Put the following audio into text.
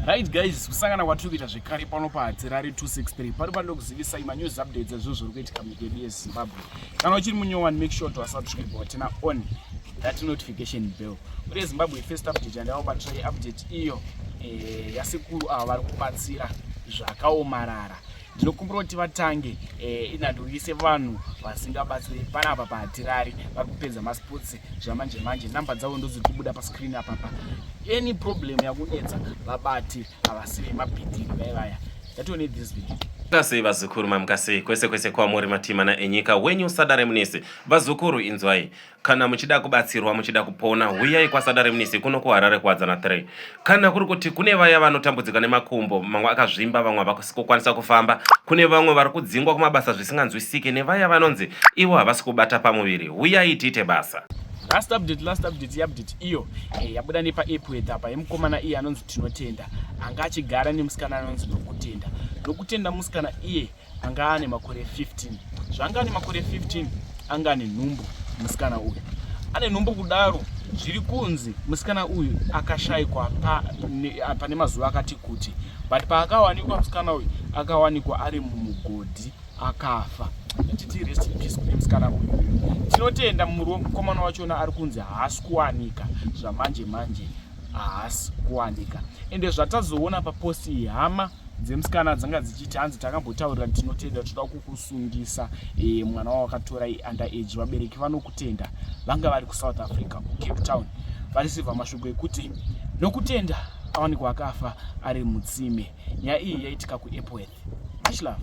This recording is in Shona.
Right guys, kusangana kwatiri kuita zvekare pano paHatirari 263. Pano panoda kuzivisai manews updates ezvinhu zviri kuitika munyika yedu yeZimbabwe. Kana uchiri munyowani, make sure to subscribe waturn on that notification bell. Kuri Zimbabwe, first update yandavabatira, update iyo yasekuru ava vari kubatsira zvakaomarara. Ndinokumbira kuti vatange inandoise vanhu vasingabatsiri panapa paHatirari, vari kupedza masports zvamanje manje. Namba dzavo ndodziri kubuda pascreen apapa. Any problem yakunetsa, vabati, havasi vemabhidhiri vai vaya. Ngatione this video. Mukasei vazukuru, mamukasei kwese kwese kwamuri matimana enyika wenyu Sadare Munisi. Vazukuru, inzwai, kana muchida kubatsirwa, muchida kupona, huyai kwaSadare Munisi kuno kuHarare, Kuwadzana 3. Kana kuri kuti kune vaya vanotambudzika nemakumbo, mamwe akazvimba, vamwe havasi kukwanisa kufamba, kune vamwe vari kudzingwa kumabasa zvisinganzwisike, nevaya vanonzi ivo havasi kubata pamuviri, huyai tiite basa. Last update, last update, update iyo yabuda nepaEpworth apa, yemukomana iye anonzi Tinotenda, anga achigara nemusikana anonzi Nokutenda. Nokutenda musikana iye anga ane makore 15. Zvanga ane makore 15, anga ane nhumbu. Musikana uyu ane nhumbu kudaro, zviri kunzi musikana uyu akashayikwa pane mazuva akati kuti, but paakawanikwa, musikana uyu akawanikwa ari mumugodhi akafa. Titi rest in peace kune musikana uyu. Tinotenda mukomana wachona ari kunzi haasi kuwanika zvamanje manje, haasi kuwanika. Ende zvatazoona papost iyi, hama dzemusikana dzanga dzichiti hanzi takambotaurira Tinotenda, toda kukusungisa, mwana wawakatora under age. Vabereki vaNokutenda vanga vari kuSouth Africa, kuCape Town, vareceiva mashoko ekuti Nokutenda awanikwa akafa ari mutsime. Nyaya iyi yaitika kuEpworth. Much love.